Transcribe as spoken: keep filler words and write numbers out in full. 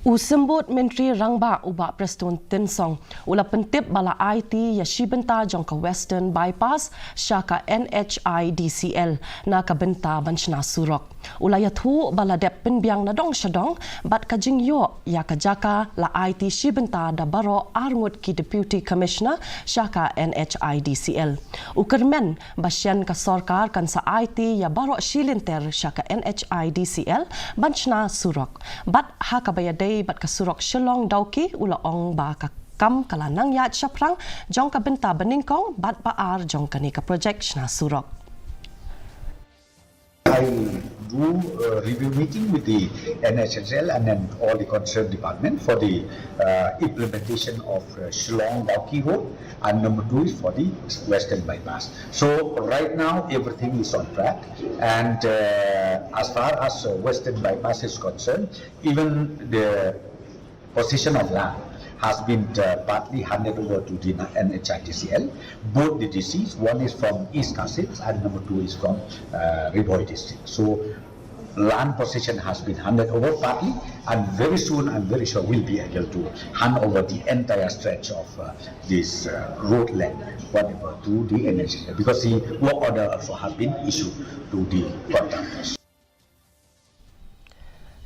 U Symbud Myntri Rangbah u Bah Prestone Tynsong u la pyntip ba la aiti ïa shi bynta jong ka Western Bypass sha ka N H I D C L na ka bynta ban shna surok. U la ïathuh ba la dep pynbiang na dong sha dong bad ka jingïoh ïa ka jaka la aiti shi bynta da baroh ar ngut ki Deputy Commissioner sha ka N H I D C L. U kyrmen ba shen ka sorkar kan sa aiti ïa baroh shi lynter sha ka N H I D C L ban shna surok. Bad ha kaba ïadei bad ka surok Shillong Dawki u la ong ba ka kam ka la nang ïaid shaphrang jong ka bynta banyngkong bad ba ar jong kane ka projek shna surok. I do uh, review meeting with the N H I D C L and then all the concerned department for the uh, implementation of uh, Shillong Dawki Road, and number two is for the Western Bypass. So right now everything is on track, and uh, as far as uh, Western Bypass is concerned, even the possession of land has been uh, partly handed over to the N H I D C L. Both the D Cs, one is from East Khasi Hills and number two is from uh, Ri Bhoi district. So land possession has been handed over partly, and very soon I'm very sure we'll be able to hand over the entire stretch of uh, this uh, road length, whatever, to the N H I D C L, because the work order also have been issued to the contractors.